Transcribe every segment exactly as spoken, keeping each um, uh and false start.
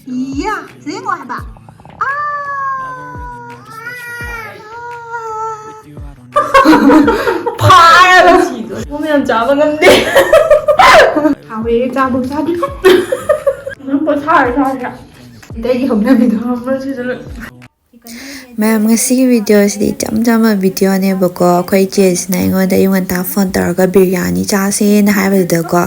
ꯏꯌꯥ, ꯌꯦꯡꯉꯣ ꯍꯥꯏꯕ꯫ ꯑꯥ! ꯐꯥꯔꯒ ꯁꯤꯗꯣ꯫ ꯃꯣꯏ ꯌꯥꯝ ꯆꯥꯕ ꯉꯝꯗꯦ꯫ ꯍꯥꯎꯋꯦ, ꯆꯥꯕ ꯆꯥꯗ꯭ꯔꯤ꯫ ꯑꯗꯨꯝ ꯄꯣꯊꯥꯔ ꯆꯥꯁꯤꯔꯥ? ꯑꯇꯩꯒꯤ ꯍꯧꯅꯕꯤꯗꯣ ꯍꯥꯞꯄ꯭ꯔꯣ ꯁꯤꯗ ꯂꯣꯏ? ꯃꯌꯥꯝ, ꯉꯁꯤꯒꯤ ꯚꯤꯗꯤꯑꯣꯁꯤꯗꯤ ꯏꯆꯝ ꯆꯝꯕ ꯚꯤꯗꯤꯑꯣꯅꯦꯕꯀꯣ꯫ ꯑꯩꯈꯣꯏ ꯏꯆꯦꯁꯤꯅ ꯑꯩꯉꯣꯟꯗ ꯑꯌꯨꯛ ꯉꯟꯇꯥ ꯐꯣꯟ ꯇꯧꯔꯒ ꯕꯤꯔꯌꯥꯅꯤ ꯆꯥꯁꯦꯅ ꯍꯥꯏꯕꯗꯨꯗꯀꯣ,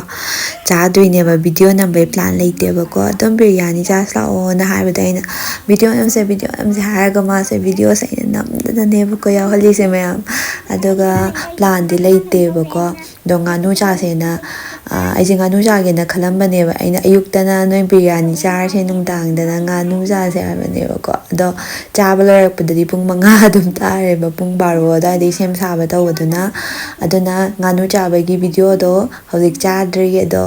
ꯆꯥꯗꯣꯏꯅꯦꯕ꯫ ꯚꯤꯗꯤꯑꯣ ꯅꯝꯕꯩ ꯄ꯭ꯂꯥꯟ ꯂꯩꯇꯦꯕꯀꯣ꯫ ꯑꯗꯨꯝ ꯕꯤꯔꯌꯥꯅꯤ ꯆꯥꯁꯤ ꯂꯥꯛꯑꯣꯅ ꯍꯥꯏꯕꯗ ꯑꯩꯅ, "ꯚꯤꯗꯤꯑꯣ ꯅꯝꯁꯦ, ꯚꯤꯗꯤꯑꯣ ꯅꯝꯁꯦ" ꯍꯥꯏꯔꯒ ꯃꯥꯁꯦ ꯚꯤꯗꯤꯑꯣꯁꯦ ꯑꯩꯅ ꯅꯝꯗꯅꯅꯦꯕꯀꯣ ꯌꯥꯎꯍꯜꯂꯤꯁꯦ ꯃꯌꯥꯝ꯫ ꯑꯗꯨꯒ ꯄ꯭ꯂꯥꯟꯗꯤ ꯂꯩꯇꯦꯕꯀꯣ꯫ ꯑꯗꯣ ꯉꯥꯅꯨ ꯆꯥꯁꯦꯅ, ꯑ, ꯑꯩꯁꯦ ꯉꯥꯅꯨ ꯆꯥꯒꯦꯅ ꯈꯜꯂꯝꯕꯅꯦꯕ꯫ ꯑꯩꯅ ꯑꯌꯨꯛꯇꯅ ꯅꯣꯏ ꯕꯤꯔꯌꯥꯅꯤ ꯆꯥꯔꯁꯦ, ꯅꯨꯡꯗꯥꯡꯗꯅ ꯉꯥꯅꯨ ꯆꯥꯁꯦ ꯍꯥꯏꯕꯅꯦꯕꯀꯣ꯫ ꯑꯗꯣ ꯆꯥꯕ ꯂꯣꯏꯔꯛꯄꯗꯗꯤ ꯄꯨꯡ ꯃꯉꯥ ꯑꯗꯨꯝ ꯇꯥꯔꯦꯕ, ꯄꯨꯡ ꯕꯥꯔꯣ ꯑꯗꯨꯋꯥꯏꯗꯩ ꯁꯦꯝ ꯁꯥꯕ ꯇꯧꯕꯗꯨꯅ꯫ ꯑꯗꯨꯅ ꯉꯥꯅꯨ ꯆꯥꯕꯒꯤ ꯚꯤꯗꯤꯑꯣꯗꯣ ꯍꯧꯖꯤꯛ ꯆꯥꯗ꯭ꯔꯤ꯫ ꯑꯗꯣ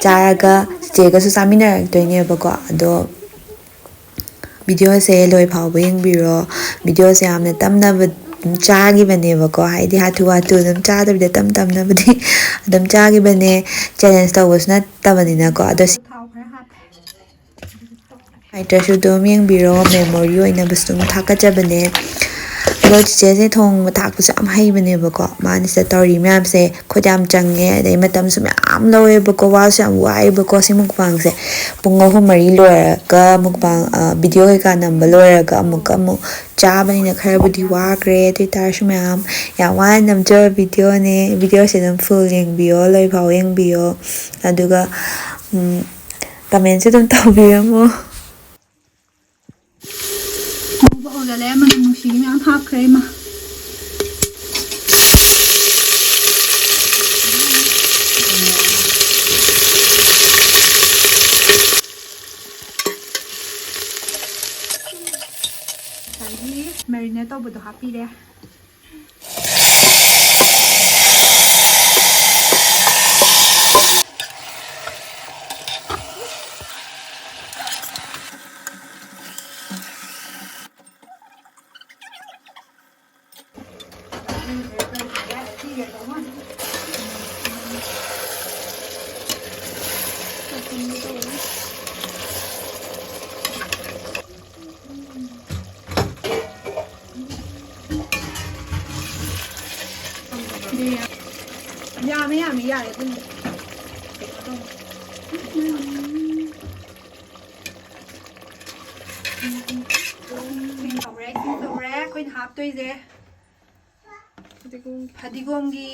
ꯆꯥꯔꯒ ꯆꯤꯆꯦꯒꯁꯨ ꯆꯥꯃꯤꯟꯅꯔꯛꯇꯣꯏꯅꯦꯕꯀꯣ꯫ ꯑꯗꯣ ꯚꯤꯗꯤꯑꯣꯁꯦ ꯂꯣꯏ ꯐꯥꯎꯕ ꯌꯦꯡꯕꯤꯔꯣ꯫ ꯚꯤꯗꯤꯑꯣꯁꯦ ꯌꯥꯝꯅ ꯇꯞꯅꯕ ꯆꯥꯈꯤꯕꯅꯦꯕꯀꯣ, ꯍꯥꯏꯗꯤ ꯍꯥꯊꯨ ꯍꯥꯊꯨ ꯑꯗꯨꯝ ꯆꯥꯗꯕꯤꯗ ꯇꯞ ꯇꯞꯅꯕꯨꯗꯤ ꯑꯗꯨꯝ ꯆꯥꯈꯤꯕꯅꯦ, ꯆꯦꯂꯦꯟꯖ ꯇꯧꯕꯁꯨ ꯅꯠꯇꯕꯅꯤꯅꯀꯣ꯫ ꯑꯗꯣ ꯁꯤ ꯊꯥꯎ ꯈꯔ ꯍꯥꯞꯄꯦ꯫ ꯅꯨꯡꯉꯥꯏꯇ꯭ꯔꯁꯨ ꯑꯗꯨꯝ ꯌꯦꯡꯕꯤꯔꯣ, ꯃꯦꯃꯣꯔꯤ ꯑꯣꯏꯅꯕꯁꯨ ꯑꯗꯨꯝ ꯊꯥꯒꯠꯆꯕꯅꯦ꯫ ꯑꯗꯣ ꯆꯤꯆꯦꯁꯦ ꯊꯣꯡꯕ ꯊꯥꯛꯄꯁꯨ ꯌꯥꯝ ꯍꯩꯕꯅꯦꯕꯀꯣ꯫ ꯃꯥꯅ ꯁꯤꯗ ꯇꯧꯔꯤ ꯃꯌꯥꯝꯁꯦ ꯈꯨꯠ ꯌꯥꯝ ꯆꯪꯉꯦ, ꯑꯗꯩ ꯃꯇꯝꯁꯨ ꯃꯌꯥꯝ ꯂꯧꯋꯦꯕꯀꯣ, ꯋꯥꯁꯨ ꯌꯥꯝ ꯋꯥꯏꯑꯦꯕꯀꯣ꯫ ꯁꯤ ꯃꯨꯛꯕꯥꯡꯁꯦ ꯄꯨꯡ ꯑꯍꯨꯝ ꯃꯔꯤ ꯂꯣꯏꯔꯒ ꯃꯨꯛꯕꯥꯡ, ꯑ, ꯚꯤꯗꯤꯑꯣ ꯀꯩꯀꯥ ꯅꯝꯕ ꯂꯣꯏꯔꯒ ꯑꯃꯨꯛꯀ ꯑꯃꯨꯛ ꯆꯥꯕꯅꯤꯅ ꯈꯔꯕꯨꯗꯤ ꯋꯥꯈ꯭ꯔꯦ꯫ ꯑꯗꯨ ꯑꯣꯏ ꯇꯥꯔꯁꯨ ꯃꯌꯥꯝ ꯌꯥꯝ ꯋꯥꯅ ꯅꯝꯖꯕ ꯚꯤꯗꯤꯑꯣꯅꯦ꯫ ꯚꯤꯗꯤꯑꯣꯁꯦ ꯑꯗꯨꯝ ꯐꯨꯜ ꯌꯦꯡꯕꯤꯌꯣ, ꯂꯣꯏꯐꯥꯎ ꯌꯦꯡꯕꯤꯌꯣ꯫ ꯑꯗꯨꯒ, ꯎꯝ, ꯀꯃꯦꯟꯁꯨ ꯑꯗꯨꯝ ꯇꯧꯕꯤꯔꯝꯃꯣ꯫ ꯃꯨꯕ ꯍꯧꯖꯤꯜꯂꯛꯑꯦ, ꯃꯅꯝ ꯅꯨꯡꯁꯤꯕꯤ ꯃꯌꯥꯝ ꯍꯥꯞꯈ꯭ꯔꯦ, ꯏꯃꯥ꯫ ꯉꯁꯥꯏꯒꯤ ꯃꯦꯔꯤꯅꯦꯠ ꯇꯧꯕꯗꯣ ꯍꯥꯞꯄꯤꯔꯦ꯫ ꯌꯥꯔꯦ ꯑꯗꯨꯝ꯫ ꯀꯩꯅꯣ ꯇꯧ꯫ ꯏꯁꯤꯡ ꯇꯧꯔꯦ, ꯏꯁꯤꯡ ꯇꯧꯔꯦ꯫ ꯑꯩꯈꯣꯏꯅ ꯍꯥꯞꯇꯣꯏꯁꯦ ꯐꯗꯤꯒꯣꯝ꯫ ꯐꯗꯤꯒꯣꯝꯒꯤ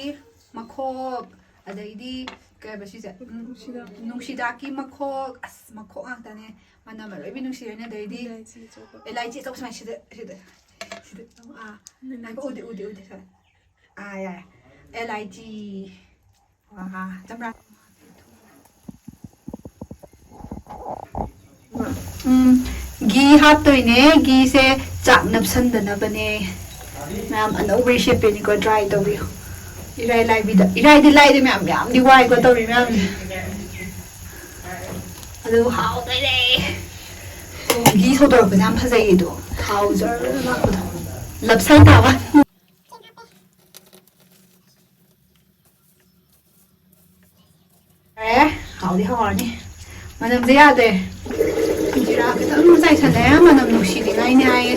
ꯃꯈꯣꯛ, ꯑꯗꯩꯗꯤ ꯀꯩ ꯍꯥꯏꯕ ꯁꯤꯁꯦ? ꯎꯝ, ꯅꯨꯡꯁꯤꯗꯥꯛ꯫ ꯅꯨꯡꯁꯤꯗꯥꯛꯀꯤ ꯃꯈꯣꯛ꯫ ꯑꯁ, ꯃꯈꯣꯛ ꯉꯥꯛꯇꯅꯦ꯫ ꯃꯅꯝ ꯑꯔꯣꯏꯕꯤ ꯅꯨꯡꯁꯤꯔꯅꯤ꯫ ꯑꯗꯩꯗꯤ ꯏꯂꯥꯏꯆꯤ ꯑꯆꯧꯕ꯫ ꯏꯂꯥꯏꯆꯤ ꯑꯆꯧꯕ ꯁꯨꯃꯥꯏꯅ ꯁꯤꯗ, ꯁꯤꯗ, ꯁꯤꯗ꯫ ꯑꯥ, ꯎꯝ꯫ ꯉꯥꯏꯈꯣ, ꯎꯗꯦ, ꯎꯗꯦ, ꯎꯗꯦ, ꯁꯣꯔꯤ꯫ ꯑꯥ, ꯌꯥꯔꯦ꯫ ꯏꯂꯥꯏꯆꯤ꯫ ꯋꯥ, ꯆꯝꯄ꯭ꯔꯥ꯫ ꯎꯝ, ꯘꯤ ꯍꯥꯞꯇꯣꯏꯅꯦ꯫ ꯘꯤꯁꯦ ꯆꯥꯛ ꯅꯞꯁꯟꯗꯅꯕꯅꯦ꯫ ꯃꯌꯥꯝ ꯑꯅꯧꯕ recipeꯅꯤꯀꯣ, try ꯇꯧꯕꯤꯌꯨ꯫ ꯏꯔꯥꯏ ꯂꯥꯏꯕꯤꯗ, ꯏꯔꯥꯏꯗꯤ ꯂꯥꯏꯗ ꯃꯌꯥꯝ, ꯌꯥꯝꯗꯤ ꯋꯥꯏꯀꯣ ꯇꯧꯔꯤ ꯃꯌꯥꯝꯁꯦ꯫ ꯑꯗꯨ ꯍꯥꯎꯗꯣꯏꯅꯦ꯫ ꯘꯤ ꯁꯧꯗꯣꯔꯛꯄꯁꯦ ꯌꯥꯝ ꯐꯖꯩꯌꯦ ꯑꯗꯣ꯫ ꯊꯥꯎ ꯖꯔ ꯂꯥꯛꯄꯗꯣ꯫ ꯂꯞꯁꯟ ꯇꯥꯕ꯫ ꯌꯥꯔꯦ, ꯍꯥꯎꯗꯤ ꯍꯥꯎꯔꯅꯤ꯫ ꯃꯅꯝꯁꯦ ꯌꯥꯗ꯭ꯔꯦ꯫ ꯖꯤꯔꯥ ꯈꯤꯇꯪ ꯆꯥꯏꯁꯜꯂꯦ, ꯃꯅꯝ ꯅꯨꯡꯁꯤꯅꯤꯡꯉꯥꯏꯅꯤ ꯍꯥꯏꯌꯦ꯫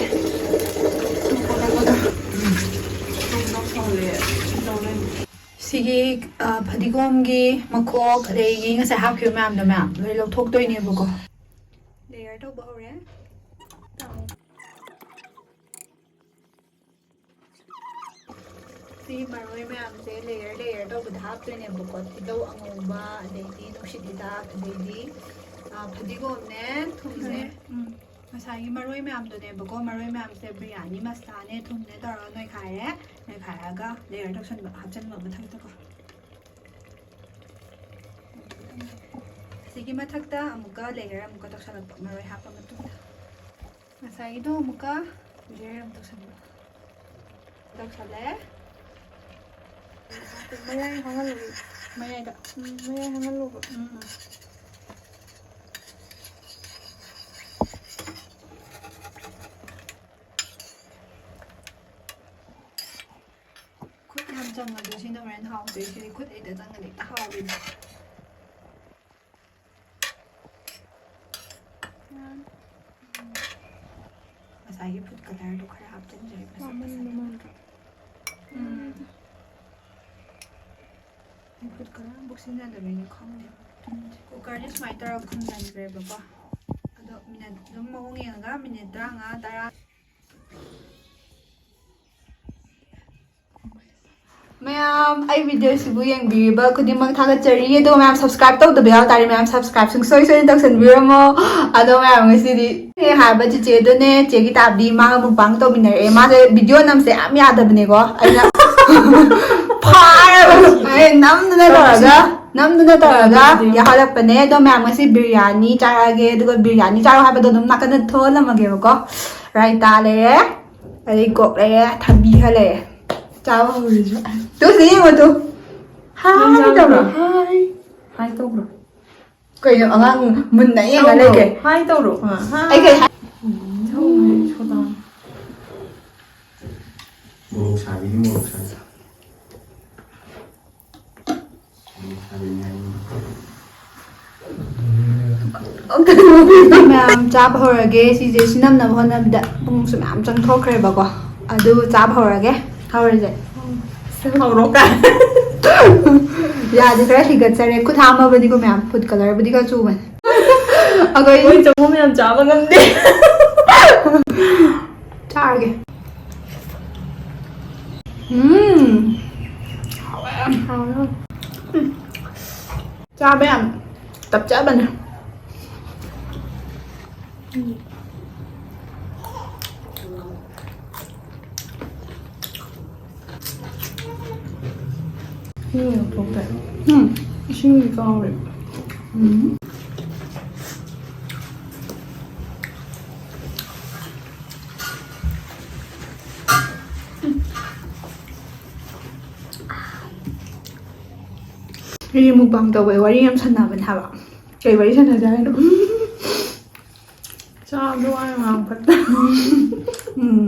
ꯁꯤꯒꯤ, ꯑ, ꯐꯗꯤꯒꯣꯝꯒꯤ ꯃꯈꯣꯛ, ꯑꯗꯒꯤ ꯉꯁꯥꯏ ꯍꯥꯞꯈꯤꯕ ꯃꯌꯥꯝꯗꯣ, ꯃꯌꯥꯝ ꯂꯣꯏ ꯂꯧꯊꯣꯛꯇꯣꯏꯅꯦꯕꯀꯣ꯫ Layer ꯇꯧꯕ ꯍꯧꯔꯦ꯫ ꯁꯤ ꯃꯔꯣꯏ ꯃꯌꯥꯝꯁꯦ layer layer ꯇꯧꯕꯗ ꯍꯥꯞꯇꯣꯏꯅꯦꯕꯀꯣ꯫ ꯇꯤꯜꯍꯧ ꯑꯉꯧꯕ, ꯑꯗꯩꯗꯤ ꯅꯨꯡꯁꯤꯠ ꯍꯤꯗꯥꯛ, ꯑꯗꯩꯗꯤ, ꯑ, ꯐꯗꯤꯒꯣꯝꯅꯦ, ꯊꯨꯝꯅꯦ꯫ ꯎꯝ, ꯉꯁꯥꯏꯒꯤ ꯃꯔꯣꯏ ꯃꯌꯥꯝꯗꯨꯅꯦꯕꯀꯣ꯫ ꯃꯔꯣꯏ ꯃꯌꯥꯝꯁꯦ ꯕꯤꯔꯌꯥꯅꯤ ꯃꯁꯂꯥꯅꯦ, ꯊꯨꯝꯅꯦ ꯇꯧꯔꯒ ꯅꯣꯏꯈꯥꯏꯔꯦ꯫ ꯅꯣꯏꯈꯥꯏꯔꯒ layer ꯇꯧꯁꯟꯕ, ꯍꯥꯞꯆꯟꯕ ꯃꯊꯛꯇꯀꯣ꯫ ꯑꯁꯤꯒꯤ ꯃꯊꯛꯇ ꯑꯃꯨꯛꯀ layer ꯑꯃꯨꯛꯀ ꯇꯧꯁꯜꯂꯛꯄ, ꯃꯔꯣꯏ ꯍꯥꯞꯄ ꯃꯇꯨꯡꯗ꯫ ꯉꯁꯥꯏꯒꯤꯗꯣ ꯑꯃꯨꯛꯀ layer ꯑꯃ ꯇꯧꯁꯟꯕ꯫ ꯇꯧꯁꯜꯂꯦ꯫ ꯃꯌꯥꯏ ꯍꯥꯡꯍꯜꯂꯨ꯫ ꯃꯌꯥꯏꯗ꯫ ꯎꯝ, ꯃꯌꯥꯏ ꯍꯥꯡꯍꯜꯂꯣꯕ꯫ ꯎꯝ, ꯎꯝ꯫ ꯈꯨꯠ ꯌꯥꯝ ꯆꯪꯉꯁꯨ ꯁꯤꯅ ꯍꯣꯔꯦꯟ ꯍꯥꯎꯇꯦ꯫ ꯁꯤꯗꯤ ꯈꯨꯠ ꯍꯦꯛꯇ ꯆꯪꯉꯗꯤ ꯍꯦꯛꯇ ꯍꯥꯎꯋꯤꯗ꯫ ꯉꯁꯥꯏꯒꯤ food colourꯗꯣ ꯈꯔ ꯍꯥꯞꯆꯤꯟꯖꯔꯦ, ꯃꯁꯛ ꯋꯥꯃꯟꯕ ꯐꯖꯅꯕ꯫ ꯃꯥꯟꯗ꯭ꯔꯣ? ꯎꯝ꯫ ꯐꯨꯠ ꯈꯔ ꯑꯃꯨꯛ ꯁꯤꯖꯤꯟꯅꯗꯕꯩꯅ ꯈꯪꯗꯦ꯫ ꯀꯨꯀꯔꯁꯦ ꯁꯨꯃꯥꯏꯅ ꯇꯧꯔꯒ ꯈꯨꯝꯖꯤꯟꯈ꯭ꯔꯦꯕꯀꯣ꯫ ꯑꯗꯣ ꯃꯤꯅꯠ ꯑꯗꯨꯝ ꯃꯑꯣꯡ ꯌꯦꯡꯉꯒ ꯃꯤꯅꯤꯠ ꯇꯔꯥꯃꯉꯥ, ꯇꯔꯥ꯫ ꯃꯌꯥꯝ, ꯑꯩ ꯚꯤꯗꯤꯑꯣꯁꯤꯕꯨ ꯌꯦꯡꯕꯤꯔꯤꯕ ꯈꯨꯗꯤꯡꯃꯛ ꯊꯥꯒꯠꯆꯔꯤ꯫ ꯑꯗꯨꯒ ꯃꯌꯥꯝ, subscribe ꯇꯧꯗꯕ ꯌꯥꯎ ꯇꯥꯔꯦ, ꯃꯌꯥꯝ subscribe ꯁꯨꯡꯁꯣꯏ ꯁꯣꯏꯗꯅ ꯇꯧꯁꯟꯕꯤꯔꯝꯃꯣ꯫ ꯑꯗꯣ ꯃꯌꯥꯝ, ꯉꯁꯤꯗꯤ ꯍꯦꯛ ꯍꯥꯏꯕ ꯆꯤꯆꯦꯗꯨꯅꯦ, ꯆꯦꯒꯤ ꯇꯥꯕꯗꯤ ꯃꯥꯒ mukbang ꯇꯧꯃꯤꯟꯅꯔꯛꯑꯦ꯫ ꯃꯥꯁꯦ ꯚꯤꯗꯤꯑꯣ ꯅꯝꯁꯦ ꯌꯥꯝ ꯌꯥꯗꯕꯅꯦꯀꯣ, ꯑꯩꯅ ꯐꯥꯔꯕ꯫ ꯑꯩ ꯅꯝꯗꯅ ꯇꯧꯔꯒ, ꯅꯝꯗꯅ ꯇꯧꯔꯒ ꯌꯥꯍꯜꯂꯛꯄꯅꯦ꯫ ꯑꯗꯣ ꯃꯌꯥꯝ, ꯉꯁꯤ ꯕꯤꯔꯌꯥꯅꯤ ꯆꯥꯔꯛꯑꯒꯦ꯫ ꯑꯗꯨꯒ ꯕꯤꯔꯌꯥꯅꯤ ꯆꯥꯔꯣ ꯍꯥꯏꯕꯗꯣ ꯑꯗꯨꯝ ꯅꯥꯀꯟꯗ ꯊꯣꯛꯍꯜꯂꯝꯃꯒꯦꯕꯀꯣ꯫ ꯔꯥꯏꯇꯥ ꯂꯩꯔꯦ, ꯑꯗꯩ ꯀꯣꯛ ꯂꯩꯔꯦ, ꯊꯕꯤ ꯈꯔ ꯂꯩꯔꯦ꯫ ꯆꯥꯕ ꯍꯧꯔꯁꯨ꯫ ꯇꯨ ꯁꯤ ꯌꯦꯡꯉꯣ ꯇꯨ꯫ ꯍꯥꯏ ꯇꯧꯔꯣ꯫ ꯍꯥꯏ꯫ ꯍꯥꯏ ꯇꯧꯔꯣ꯫ ꯀꯩꯅꯣ ꯑꯉꯥꯡ ꯃꯨꯟꯅ ꯌꯦꯡꯉ ꯂꯩꯒꯦ? ꯍꯥꯏ ꯇꯧꯔꯣ꯫ ꯑꯥ, ꯍꯥꯏ꯫ ꯑꯩ ꯀꯩ ꯍꯥꯏ-, ꯎꯝ, ꯁꯣꯗꯥ꯫ ꯃꯣꯔꯣꯛ ꯁꯥꯕꯤꯅꯤ, ꯃꯣꯔꯣꯛ ꯁꯥꯕꯤ꯫ ꯃꯣꯔꯣꯛ ꯁꯥꯕꯤꯅꯤ ꯍꯥꯏꯕꯅꯤ꯫ ꯃꯌꯥꯝ ꯆꯥꯕ ꯍꯧꯔꯒꯦ꯫ ꯁꯤꯁꯦ ꯁꯤꯅꯝꯅꯕ ꯍꯣꯠꯅꯕꯗ ꯄꯨꯡꯁꯨ ꯃꯌꯥꯝ ꯆꯪꯊꯣꯛꯈ꯭ꯔꯦꯕꯀꯣ꯫ ꯑꯗꯨ ꯆꯥꯕ ꯍꯧꯔꯒꯦ꯫ ꯍꯧꯔꯁꯦ꯫ ꯍꯧꯔꯣ ꯀꯥꯏ꯫ ꯌꯥꯁꯦ ꯈꯔ ꯍꯤꯒꯠꯆꯔꯦ꯫ ꯈꯨꯠ ꯍꯥꯝꯃꯕꯅꯤꯀꯣ ꯃꯌꯥꯝ꯫ Food colourꯕꯨꯗꯤ ꯈꯔ ꯆꯨꯕꯅꯦ꯫ ꯑꯩꯈꯣꯏ ꯃꯣꯏ ꯆꯐꯨ ꯃꯌꯥꯝ ꯆꯥꯕ ꯉꯝꯗꯦ꯫ ꯆꯥꯔꯒꯦ꯫ ꯎꯝ꯫ ꯍꯥꯎꯋꯦ꯫ ꯍꯥꯎꯋꯦ꯫ ꯎꯝ꯫ ꯆꯥꯕ ꯌꯥꯝ ꯇꯞꯆꯕꯅꯦ꯫ ꯏꯁꯤꯡ ꯂꯧꯊꯣꯛꯇ꯭ꯔꯦ꯫ ꯎꯝ, ꯏꯁꯤꯡꯗꯤ ꯀꯥꯎꯔꯦ꯫ ꯎꯝ꯫ ꯑꯩꯗꯤ mukbang ꯇꯧꯕꯩ ꯋꯥꯔꯤ ꯌꯥꯝ ꯁꯥꯟꯅꯕꯅꯦ ꯍꯥꯏꯕ꯫ ꯀꯩ ꯋꯥꯔꯤ ꯁꯥꯟꯅꯁꯦ ꯍꯥꯏꯅꯣ? ꯆꯥꯕꯗꯣ ꯋꯥꯅ ꯉꯥꯡꯕ ꯈꯛꯇ꯫ ꯎꯝ꯫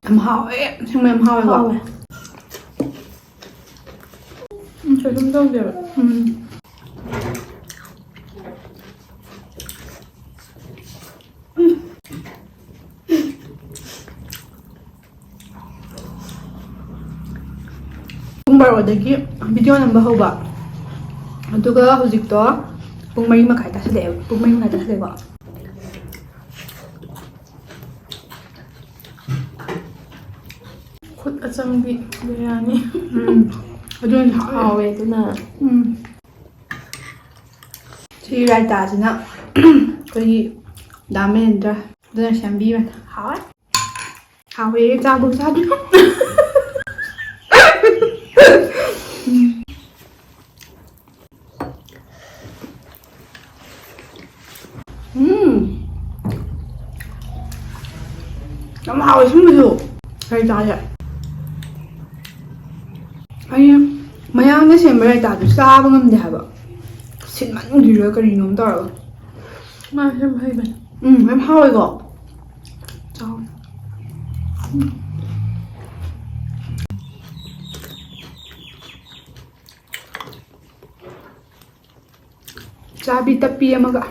ꯌꯥꯝ ꯍꯥꯎꯋꯦ꯫ ꯑꯁꯦꯡꯕ ꯌꯥꯝ ꯍꯥꯎꯋꯦꯀꯣ꯫ ꯍꯥꯎꯋꯦ꯫ ꯎꯝ, ꯀꯩꯁꯨꯝ ꯇꯧꯗꯦꯕ꯫ ꯎꯝ꯫ ꯕꯥꯔꯣꯗꯒꯤ ꯚꯤꯗꯤꯑꯣ ꯅꯝꯕ ꯍꯧꯕ꯫ ꯑꯗꯨꯒ ꯍꯧꯖꯤꯛꯇꯣ ꯄꯨꯡ ꯃꯔꯤ ꯃꯈꯥꯏ ꯇꯥꯁꯜꯂꯛꯑꯦꯕ꯫ ꯄꯨꯡ ꯃꯔꯤ ꯃꯈꯥꯏ ꯇꯥꯁꯜꯂꯛꯑꯦꯀꯣ꯫ ꯈꯨꯠ ꯑꯆꯝꯕꯤ ꯕꯤꯔꯌꯥꯅꯤ꯫ ꯎꯝ꯫ ꯑꯗꯨꯅ ꯍꯥꯎꯋꯦ꯫ ꯍꯥꯎꯋꯦ ꯑꯗꯨꯅ꯫ ꯎꯝ꯫ ꯁꯤ ꯔꯥꯏꯇꯥꯁꯤꯅ ꯑꯩꯈꯣꯏꯒꯤ ꯗꯥ ꯃꯍꯦꯟꯗ꯭ꯔ ꯑꯗꯨꯅ ꯁꯦꯝꯕꯤꯕꯅꯦ꯫ ꯍꯥꯎꯋꯦ꯫ ꯍꯥꯎꯋꯦ, ꯆꯥꯕꯧ ꯆꯥꯗ꯭ꯔꯤ꯫ ꯎꯝ꯫ ꯌꯥꯝ ꯍꯥꯎꯋꯦ ꯁꯤꯒꯨꯝꯕꯁꯨ꯫ ꯀꯔꯤ ꯆꯥꯁꯦ? ꯑꯩ ꯃꯌꯥꯡꯅ ꯁꯦꯝꯕ ꯔꯥꯏꯇꯥꯗꯨ ꯆꯥꯕ ꯉꯝꯗꯦ ꯍꯥꯏꯕ꯫ ꯁꯤꯟꯃꯟꯈꯤꯔ ꯀꯔꯤꯅꯣꯝ ꯇꯧꯔꯒ꯫ ꯃꯥ ꯁꯦꯝꯕ ꯍꯩꯕꯅꯦ꯫ ꯎꯝ, ꯌꯥꯝ ꯍꯥꯎꯋꯦꯀꯣ꯫ ꯆꯥꯎ꯫ ꯎꯝ꯫ ꯆꯥꯕꯤ ꯇꯞꯄꯤ ꯑꯃꯒ꯫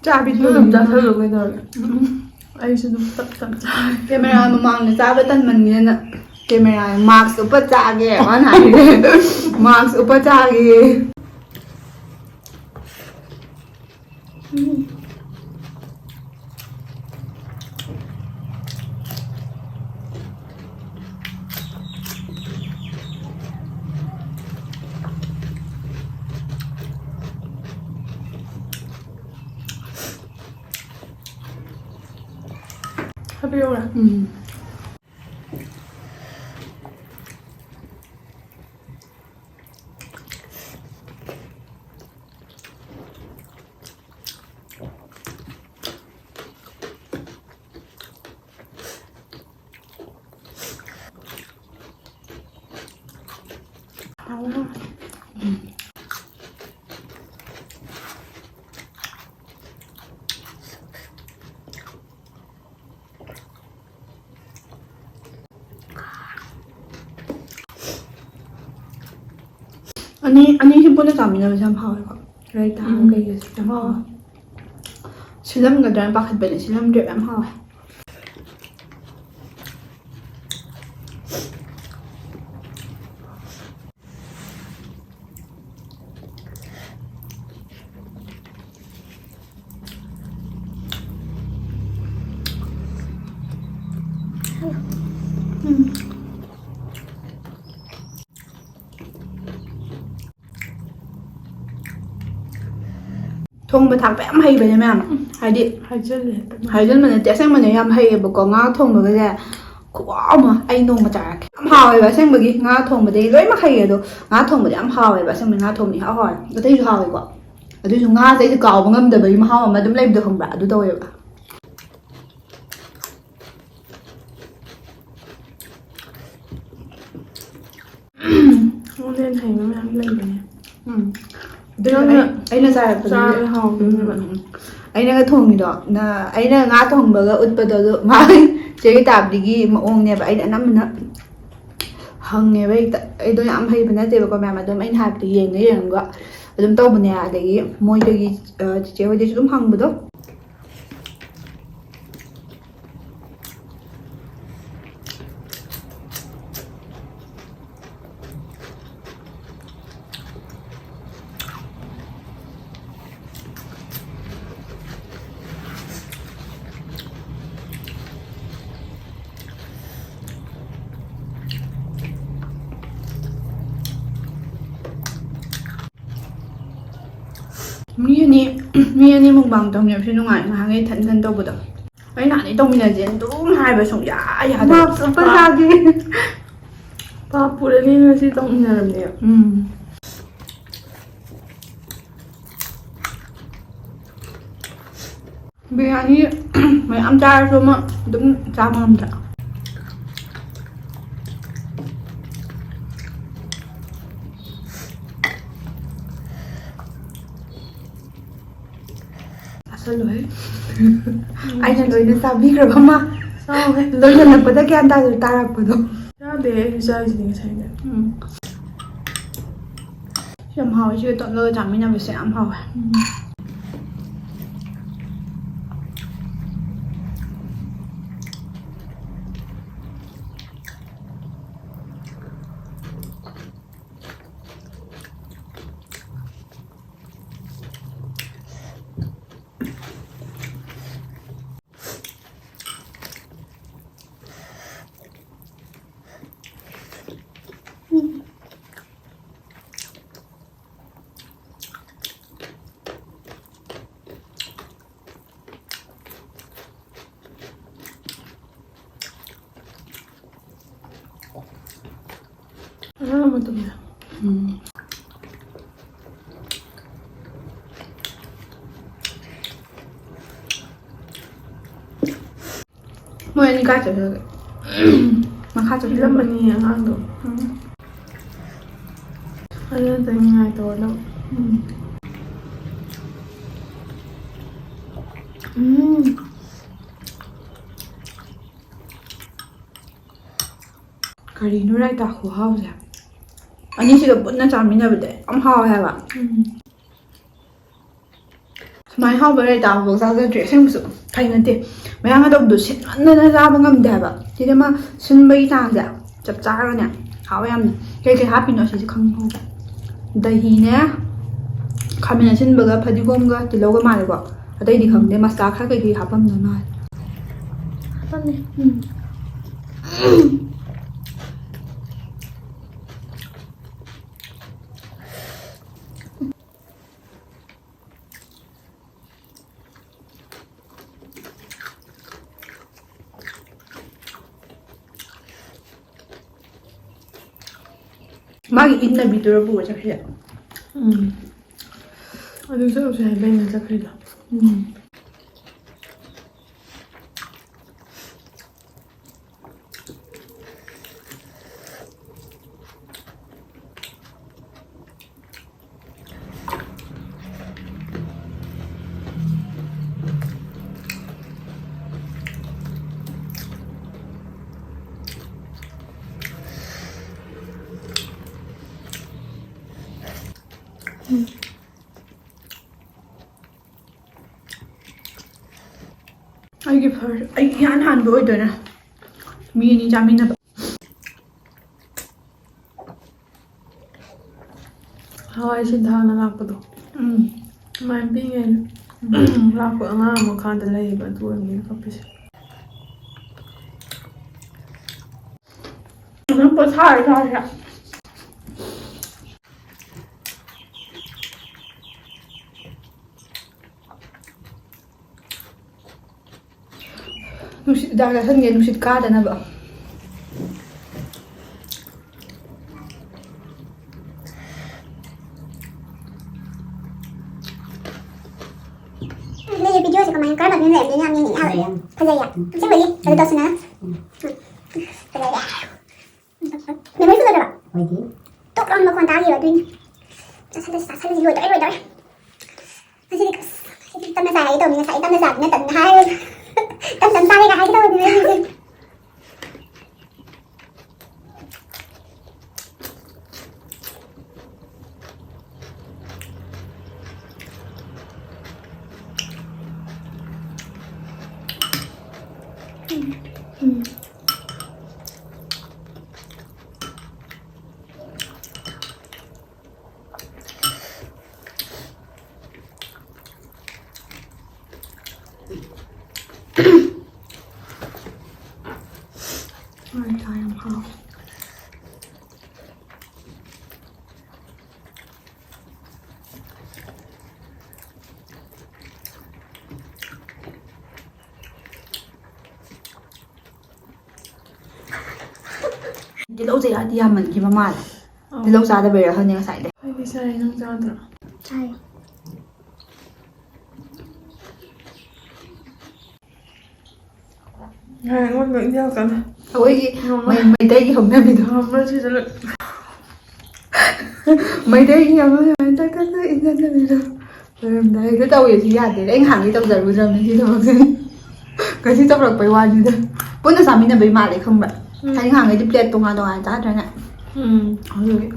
ꯆꯥꯕꯤ ꯅꯪ ꯑꯗꯨꯝ ꯇꯞꯄꯤ ꯑꯃꯒ꯫ ꯆꯥꯁꯜꯂꯨ ꯀꯩꯗꯧꯔꯒꯦ? ꯎꯝ꯫ ꯑꯩꯁꯨ ꯑꯗꯨꯝ ꯇꯞ ꯇꯞ ꯆꯥꯒꯦ꯫ ꯀꯦꯃꯦꯔꯥ ꯃꯃꯥꯡꯗ ꯆꯥꯕ ꯇꯟꯃꯟꯒꯤꯗꯅ ꯀꯦꯃꯦꯔꯥ ꯃꯥꯛꯁ ꯎꯞꯄ ꯆꯥꯒꯦ ꯃꯥꯅ ꯍꯥꯏꯔꯤꯁꯦ꯫ ꯃꯥꯛꯁ ꯎꯞꯄ ꯆꯥꯒꯦ꯫ ꯎꯝ꯫ ꯍꯥꯏꯕꯤꯔꯛꯎꯔꯥ? ꯎꯝ꯫ ꯑꯅꯤ, ꯑꯅꯤꯁꯤ ꯄꯨꯟꯅ ꯆꯥꯃꯤꯟꯅꯕꯁꯦ ꯌꯥꯝ ꯍꯥꯎꯋꯦꯀꯣ꯫ ꯔꯥꯏꯇꯥ ꯎꯝ꯫ ꯀꯩꯒꯁꯦ ꯌꯥꯝ ꯍꯥꯎꯋꯦ꯫ ꯁꯤꯜꯂꯝꯒꯗ꯭ꯔꯥꯅ ꯄꯥꯈꯠꯄꯅꯦ, ꯁꯤꯜꯂꯝꯗ꯭ꯔꯦꯕ, ꯌꯥꯝ ꯍꯥꯎꯋꯦ꯫ ꯊꯣꯡꯕ ꯊꯥꯛꯄ ꯌꯥꯝ ꯍꯩꯕꯅꯦ ꯃꯌꯥꯝ꯫ ꯍꯥꯏꯗꯤ ꯍꯥꯏꯖꯜꯂꯦ ꯍꯦꯛꯇ꯫ ꯍꯥꯏꯖꯟꯕ ꯅꯠꯇꯦ, ꯑꯁꯦꯡꯕꯅꯦ ꯌꯥꯝ ꯍꯩꯌꯦꯕꯀꯣ꯫ ꯉꯥ ꯊꯣꯡꯕꯒꯁꯦ ꯈꯨꯍꯥꯎ ꯑꯃ꯫ ꯑꯩ ꯅꯣꯡꯃ ꯆꯥꯔꯛꯀꯦ꯫ ꯌꯥꯝ ꯍꯥꯎꯋꯦꯕ ꯑꯁꯦꯡꯕꯒꯤ꯫ ꯉꯥ ꯊꯣꯡꯕꯗꯤ ꯂꯣꯏꯅꯃꯛ ꯍꯩꯌꯦ, ꯑꯗꯣ ꯉꯥ ꯊꯣꯡꯕꯗꯤ ꯌꯥꯝ ꯍꯥꯎꯋꯦꯕ ꯑꯁꯦꯡꯕꯒꯤ꯫ ꯉꯥ ꯊꯣꯡꯕꯗꯤ ꯏꯍꯥꯎ ꯍꯥꯎꯋꯦ꯫ ꯑꯇꯩꯁꯨ ꯍꯥꯎꯋꯦꯀꯣ꯫ ꯑꯗꯨꯏꯁꯨ ꯉꯥꯁꯦ ꯑꯩꯁꯦ ꯀꯥꯎꯕ ꯉꯝꯗꯕꯒꯤ ꯃꯍꯥꯎ ꯑꯃ ꯑꯗꯨꯝ ꯂꯩꯕꯗꯣ ꯈꯪꯕ꯭ꯔꯥ? ꯑꯗꯨ ꯇꯧꯋꯦꯕ꯫ ꯅꯉꯣꯟꯗ ꯍꯦꯟꯅ ꯍꯩꯕ ꯃꯌꯥꯝ ꯂꯩꯕꯅꯦ꯫ ꯎꯝ꯫ ꯑꯗꯨꯅ ꯅꯪꯅ ꯑꯩ-, ꯑꯩꯅ ꯆꯥꯔꯛꯄꯗꯗꯤ ꯆꯥꯕꯗ ꯍꯥꯎꯕꯅꯦꯕ꯫ ꯎꯝ, ꯎꯝ, ꯎꯝ꯫ ꯑꯩꯅꯒ ꯊꯣꯡꯉꯤꯗꯣ, ꯅ-, ꯑꯩꯅ ꯉꯥ ꯊꯣꯡꯕꯒ ꯎꯠꯄꯗꯣ ꯑꯗꯨ ꯃꯥꯒꯤ ꯆꯦ ꯔꯤꯇꯥꯕꯤꯒꯤ ꯃꯑꯣꯡꯅꯦꯕ꯫ ꯑꯩꯅ ꯑꯅꯝꯕꯅ ꯍꯪꯉꯦꯕ ꯍꯦꯛꯇ꯫ ꯑꯩꯗꯣ ꯌꯥꯝ ꯍꯩꯕ ꯅꯠꯇꯦꯕꯀꯣ ꯃꯌꯥꯝ, ꯑꯗꯨꯝ ꯑꯩꯅ ꯍꯥꯏꯕꯗ ꯌꯦꯡꯉ ꯌꯦꯡꯉꯒ ꯑꯗꯨꯝ ꯇꯧꯕꯅꯦ꯫ ꯑꯗꯒꯤ ꯃꯣꯏꯗꯒꯤ, ꯑ, ꯆꯤꯆꯦ ꯍꯣꯏꯗꯁꯨ ꯑꯗꯨꯝ ꯍꯪꯕꯗꯣ꯫ ꯃꯤ ꯑꯅꯤ, ꯃꯤ ꯑꯅꯤ ꯃꯨꯛꯕꯥꯡ ꯇꯧꯃꯤꯟꯅꯕꯁꯦ ꯅꯨꯡꯉꯥꯏ, ꯉꯍꯥꯟꯈꯩ ꯏꯊꯟ ꯏꯊꯟ ꯇꯧꯕꯗꯣ꯫ ꯑꯩ ꯅꯍꯥꯟꯗꯩ ꯇꯧꯃꯤꯟꯅꯁꯦꯅ ꯑꯗꯨꯝ ꯍꯥꯏꯕ, ꯁꯨꯡꯌꯥ ꯌꯥꯗꯕ꯫ ꯃꯥ ꯄꯩꯁꯥꯒꯤ ꯄꯥꯞ ꯄꯨꯔꯅꯤ ꯉꯁꯤ ꯇꯧꯃꯤꯟꯅꯔꯕꯅꯦ꯫ ꯎꯝ꯫ ꯕꯤꯔꯌꯥꯅꯤ ꯃꯌꯥꯝ ꯆꯥꯔꯁꯨ ꯑꯃ ꯑꯗꯨꯝ ꯆꯥꯕ ꯉꯝꯗ꯭ꯔꯥ? ꯆꯥꯁꯜꯂꯨꯍꯦ꯫ ꯑꯩꯅ ꯂꯣꯏꯅ ꯆꯥꯕꯤꯈ꯭ꯔꯕ ꯑꯃ꯫ ꯆꯥꯎꯍꯦ꯫ ꯂꯣꯏꯁꯤꯜꯂꯛꯄꯗ ꯒ꯭ꯌꯥꯟ ꯇꯥꯗ ꯇꯥꯔꯛꯄꯗꯣ꯫ ꯆꯥꯗꯦ, ꯑꯩꯁꯨ ꯆꯥꯔꯤꯁꯤꯗꯤ ꯉꯁꯥꯏꯗ꯫ ꯎꯝ꯫ ꯌꯥꯝ ꯍꯥꯎꯋꯦ, ꯁꯤꯒ ꯇꯣꯠꯂꯒ ꯆꯥꯃꯤꯟꯅꯕꯁꯦ ꯌꯥꯝ ꯍꯥꯎꯋꯦ꯫ ꯎꯝ꯫ ꯉꯔꯥꯡ ꯃꯇꯨꯝꯗ꯫ ꯎꯝ꯫ ꯃꯣꯏ ꯑꯅꯤ ꯀꯥꯏ ꯆꯠꯈ꯭ꯔꯒꯦ? ꯃꯈꯥ ꯆꯠꯈ꯭ꯔꯕ? ꯏꯔꯝꯕꯅꯤ ꯑꯉꯥꯡꯗꯣ꯫ ꯎꯝ꯫ ꯑꯗꯨ ꯅꯠꯇ꯭ꯔꯗꯤ ꯅꯤꯡꯉꯥꯏ ꯇꯧꯔꯗꯧ꯫ ꯎꯝ꯫ ꯎꯝ꯫ ꯀꯔꯤꯅꯣ ꯔꯥꯏꯇꯥ ꯈꯨꯍꯥꯎꯁꯦ? ꯑꯅꯤꯁꯤꯒ ꯄꯨꯟꯅ ꯆꯥꯃꯤꯟꯅꯕꯗ ꯌꯥꯝ ꯍꯥꯎꯋꯦ ꯍꯥꯏꯕ꯫ ꯎꯝ꯫ ꯁꯨꯃꯥꯏꯅ ꯍꯥꯎꯕ ꯔꯥꯏꯇꯥ ꯑꯃꯐꯥꯎ ꯆꯥꯖꯗ꯭ꯔꯤ꯫ ꯑꯁꯦꯡꯕꯁꯨ ꯐꯩ ꯅꯠꯇꯦ꯫ ꯃꯌꯥꯡ ꯑꯇꯣꯝꯕꯗꯣ ꯁꯤꯟꯃꯟꯗꯅ ꯆꯥꯕ ꯉꯝꯗꯦ ꯍꯥꯏꯕ꯫ ꯁꯤꯗꯤ ꯑꯃ ꯁꯤꯟꯕꯒꯤ ꯆꯥꯡꯁꯦ ꯆꯞ ꯆꯥꯔꯒꯅꯦ ꯍꯥꯎꯋꯦ ꯌꯥꯝꯅ꯫ ꯀꯩꯀꯩ ꯍꯥꯞꯄꯤꯅꯣ ꯁꯤꯁꯦ ꯈꯪꯍꯧꯗ꯭ꯔꯦ꯫ ꯗꯍꯤꯅꯦ, ꯈꯥꯃꯦꯟ ꯑꯁꯤꯟꯕꯒ ꯐꯗꯤꯒꯣꯝꯒ ꯇꯤꯜꯍꯧꯒ ꯃꯥꯜꯂꯦꯀꯣ꯫ ꯑꯇꯩꯗꯤ ꯈꯪꯗꯦ, ꯃꯁꯂꯥ ꯈꯔ ꯀꯩꯀꯩ ꯍꯥꯞꯄꯝꯗꯣꯏ ꯃꯥꯜꯂꯦ꯫ ꯍꯥꯞꯄꯝꯃꯦ꯫ ꯎꯝ꯫ ꯃꯥꯒꯤ ꯏꯟꯅꯕꯤꯗꯨꯔ ꯄꯨꯔ ꯆꯠꯈ꯭ꯔꯤꯁꯦ? ꯎꯝ꯫ ꯑꯗꯨ ꯆꯠꯂꯨꯁꯦ ꯍꯥꯏꯕ ꯑꯩꯅ ꯆꯠꯈ꯭ꯔꯤꯗꯣ꯫ ꯎꯝ꯫ ꯑꯩꯒꯤ ꯐꯥꯔꯁ, ꯑꯩ ꯏꯍꯥꯟ ꯍꯥꯟꯕ ꯑꯣꯏꯗꯣꯏꯔꯥ ꯃꯤ ꯑꯅꯤ ꯆꯥꯃꯤꯟꯅꯕ? ꯍꯋꯥꯏ ꯁꯤꯟꯊꯥꯅ ꯂꯥꯛꯄꯗꯣ꯫ ꯎꯝ꯫ ꯑꯗꯨꯃꯥꯏꯅ ꯄꯤꯉꯩꯗ ꯂꯥꯛꯄ ꯑꯉꯥꯡ ꯃꯈꯥꯗ ꯂꯩꯌꯦꯕ, ꯑꯗꯨ ꯑꯣꯏꯕꯅꯤꯅ ꯀꯞꯄꯤꯁꯦ꯫ ꯑꯗꯨꯝ ꯄꯣꯊꯥꯔ ꯆꯥꯁꯤꯔꯥ? ꯅꯨꯡꯁꯤꯠ ꯍꯤꯗꯥꯛ ꯆꯥꯁꯤꯟꯒꯦ, ꯅꯨꯡꯁꯤꯠ ꯀꯥꯗꯅꯕ꯫ ꯀꯃꯥꯏꯅ, ꯀꯔꯝꯕ ꯐꯤꯂꯝ ꯂꯩꯔꯝꯗꯣꯏꯅꯣ ꯌꯥꯝ ꯌꯦꯡꯅꯤꯡꯉꯦ ꯍꯥꯏꯕ꯫ ꯐꯖꯩ ꯌꯥꯝ꯫ ꯐꯖꯩꯌꯦ꯫ ꯑꯁꯦꯡꯕꯒꯤ? ꯎꯝ꯫ ꯐꯖꯩ ꯌꯥꯝ꯫ ꯎꯝ꯫ ꯐꯖꯩ ꯌꯥꯝ꯫ ꯃꯦꯃꯣꯔꯤ ꯐꯨꯜ ꯑꯣꯏꯗ꯭ꯔꯕ? ꯑꯣꯏꯗꯦ꯫ ꯇꯣꯛ ꯂꯥꯎꯅ ꯃꯈꯣꯟ ꯇꯥꯈꯤꯕ ꯑꯗꯨꯏꯅꯤ꯫ ꯆꯥꯁꯜꯂꯁꯤ, ꯆꯥꯁꯜꯂꯁꯤ, ꯂꯣꯏꯗꯧꯔꯦ, ꯂꯣꯏꯗꯧꯔꯦ꯫ ꯉꯁꯤꯗꯤ ꯑꯁ, ꯉꯁꯤꯗꯤ ꯇꯞꯅ ꯆꯥꯏ ꯍꯥꯏꯒꯦ ꯇꯧꯕꯅꯤ, ꯉꯁꯥꯏ ꯇꯞꯅ ꯆꯥꯕ ꯅꯠꯇꯕꯅꯤꯅ ꯍꯥꯏꯔꯒ ꯇꯞ ꯇꯞ ꯆꯥꯔꯦꯒ ꯍꯥꯏꯒꯦ ꯇꯧꯕꯅꯤ ꯉꯁꯤꯗꯤ꯫ ꯍꯣꯏ, ꯆꯥ ꯌꯥꯝ ꯍꯥꯎꯋꯦ꯫ ꯇꯤꯜꯍꯧꯁꯦ ꯌꯥꯗꯤ ꯌꯥꯝꯃꯟꯈꯤꯕ ꯃꯥꯜꯂꯦ꯫ ꯑꯧ꯫ ꯇꯤꯜꯍꯧ ꯆꯥꯗꯕꯩꯔꯥ ꯈꯪꯗꯦ ꯉꯁꯥꯏꯗꯩ꯫ ꯑꯩꯗꯤ ꯆꯥꯏ, ꯅꯪ ꯆꯥꯗ꯭ꯔꯣ? ꯆꯥꯏ꯫ ꯉꯥꯏ, ꯑꯩꯉꯣꯟꯗ ꯏꯟꯖꯥꯡ ꯀꯟꯅ ꯑꯩꯈꯣꯏꯒꯤ ꯉꯝꯃꯣꯏ꯫ ꯃꯩ-, ꯃꯩꯇꯩꯒꯤ ꯍꯧꯅꯕꯤꯗꯣ꯫ ꯉꯝꯃꯣꯏ ꯁꯤꯗ ꯂꯣꯏ꯫ ꯃꯩꯇꯩꯒꯤ ꯑꯃ ꯁꯨꯃꯥꯏꯅ ꯇꯛ ꯇꯛ ꯇꯛ ꯏꯟꯖꯟꯅꯕꯤꯗꯣ꯫ ꯂꯣꯏꯔꯝꯗꯥꯏꯗ ꯇꯧꯋꯦ ꯁꯤ ꯌꯥꯗꯦ꯫ ꯑꯩ ꯅꯍꯥꯟꯒꯩ ꯇꯧꯖꯔꯨꯗ꯭ꯔꯕꯅꯦ ꯁꯤ ꯊꯕꯛꯁꯦ꯫ ꯉꯁꯤ ꯇꯧꯔꯛꯄꯩ ꯋꯥꯅꯤꯗ꯫ ꯄꯨꯟꯅ ꯆꯥꯃꯤꯟꯅꯕꯩ ꯃꯥꯜꯂꯦ ꯈꯪꯕ꯭ꯔꯥ? ꯎꯝ꯫ ꯍꯥꯏꯗꯤ ꯅꯍꯥꯟꯒꯩꯗꯤ ꯄ꯭ꯂꯦꯠ ꯇꯣꯉꯥꯟ ꯇꯣꯉꯥꯟ ꯆꯥꯗ꯭ꯔꯅꯦ? ꯎꯝ꯫ ꯑꯗꯨꯒꯤ꯫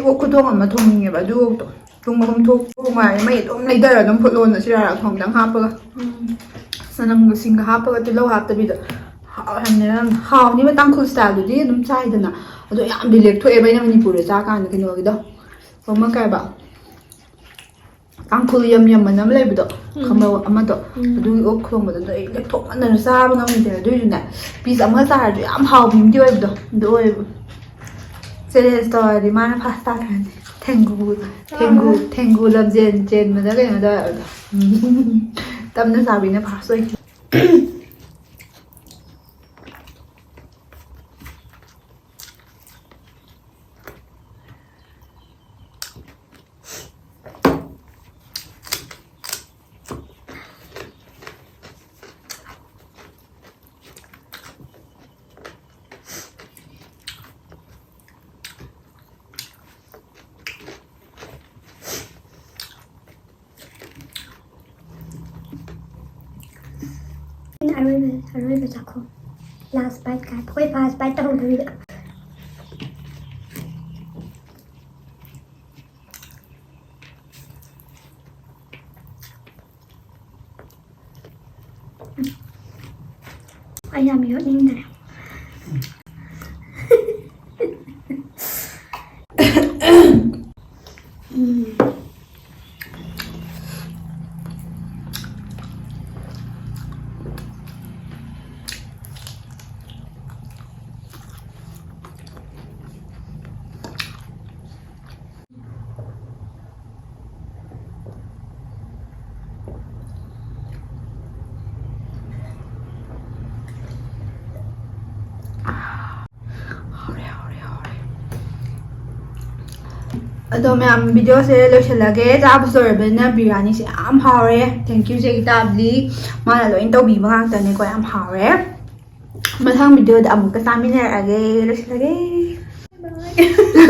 ꯑꯣꯛ ꯈꯨꯊꯣꯡ ꯑꯃ ꯊꯣꯡꯅꯤꯡꯉꯦꯕ꯫ ꯑꯗꯨ ꯑꯣꯛꯇꯣ ꯄꯨꯡ ꯑꯍꯨꯝ ꯊꯣꯛ ꯄꯨꯡ ꯃꯥꯏ ꯃꯩ ꯑꯗꯨꯝ ꯂꯩꯊꯔ ꯑꯗꯨꯝ ꯐꯨꯠꯂꯣꯅ ꯁꯤꯔꯥꯔ ꯊꯣꯡꯗꯪ ꯍꯥꯞꯄꯒ, ꯎꯝ꯫ ꯆꯅꯝꯒ ꯁꯤꯡꯒ ꯍꯥꯞꯄꯒ, ꯇꯤꯜꯍꯧ ꯍꯥꯞꯇꯕꯤꯗ꯫ ꯍꯥꯎꯍꯟꯅꯦ ꯌꯥꯝ ꯍꯥꯎꯅꯤꯕ꯫ ꯇꯥꯡꯈꯨꯜ ꯁ꯭ꯇꯥꯏꯜꯗꯨꯗꯤ ꯑꯗꯨꯝ ꯆꯥꯏꯗꯅ꯫ ꯑꯗꯣ ꯌꯥꯝꯗꯤ ꯂꯦꯛꯊꯣꯛꯑꯦꯕ ꯑꯩꯅ ꯃꯅꯤꯄꯨꯔꯗ ꯆꯥꯀꯥꯟꯗ ꯀꯩꯅꯣꯒꯤꯗꯣ, ꯑꯃ ꯀꯩ ꯍꯥꯏꯕ, ꯇꯥꯡꯈꯨꯜ ꯌꯝ ꯌꯝ ꯃꯅꯝ ꯂꯩꯕꯗꯣ, ꯎꯝ꯫ ꯈꯪꯕ꯭ꯔꯥ? ꯑꯃꯗꯣ, ꯎꯝ꯫ ꯑꯗꯨꯒꯤ ꯑꯣꯛ ꯊꯣꯡꯕꯗꯣ ꯑꯗꯣ ꯑꯩ ꯂꯦꯛꯊꯣꯛꯃꯟꯗꯅ ꯆꯥꯕ ꯉꯝꯗꯦ꯫ ꯑꯗꯨꯏꯁꯨꯅꯦ, ꯄꯤꯁ ꯑꯃ ꯆꯥꯔꯁꯨ ꯌꯥꯝ ꯍꯥꯎꯕ ꯑꯃꯗꯤ ꯑꯣꯏꯕꯗꯣ ꯑꯗꯨ ꯑꯣꯏꯌꯦꯕ꯫ ꯆꯦꯂꯦꯟꯖ ꯇꯧꯔꯗꯤ ꯃꯥꯅ ꯐꯥꯔꯁ ꯇꯥꯈ꯭ꯔꯅꯤ꯫ ꯊꯦꯡꯒꯨ, ꯊꯦꯡꯒꯨ, ꯊꯦꯡꯒꯨ ꯂꯝꯖꯦꯟ ꯆꯦꯟꯕꯗ ꯀꯩꯅꯣ ꯇꯧꯋꯦꯕꯗꯣ꯫ ꯇꯞꯅ ꯆꯥꯕꯤꯅ ꯐꯥꯔꯁ ꯑꯣꯏꯈꯤ꯫ ꯑꯩꯅ ꯑꯔꯣꯏꯕ, ꯑꯔꯣꯏꯕ ꯆꯥꯛꯈꯨꯝ꯫ Last bite ꯀꯥꯏ꯫ ꯑꯩꯈꯣꯏ first bite ꯇꯧꯍꯧꯗꯕꯤꯗ꯫ ꯑꯩ ꯌꯥꯝ ꯌꯣꯠꯅꯤꯡꯗ꯭ꯔꯦ꯫ ꯎꯝ꯫ ꯍꯥꯎꯔꯦ, ꯍꯥꯎꯔꯦ, ꯍꯥꯎꯔꯦ꯫ ꯑꯗꯣ ꯃꯌꯥꯝ, ꯚꯤꯗꯤꯑꯣꯁꯦ ꯂꯣꯏꯁꯤꯜꯂꯒꯦ꯫ ꯆꯥꯕꯁꯨ ꯂꯣꯏꯔꯕꯅꯤꯅ ꯕꯤꯔꯌꯥꯅꯤꯁꯦ ꯌꯥꯝ ꯍꯥꯎꯔꯦ꯫ Thank you ꯆꯦ ꯒꯤꯇꯥꯕꯂꯤ꯫ ꯃꯥꯅ ꯂꯣꯏ ꯇꯧꯕꯤꯕ ꯉꯥꯛꯇꯅꯦꯀꯣ꯫ ꯌꯥꯝ ꯍꯥꯎꯔꯦ꯫ ꯃꯊꯪ ꯚꯤꯗꯤꯑꯣꯗ ꯑꯃꯨꯛꯀ ꯆꯥꯃꯤꯟꯅꯔꯛꯑꯒꯦ꯫ ꯂꯣꯏꯁꯤꯜꯂꯒꯦ꯫ Bye꯫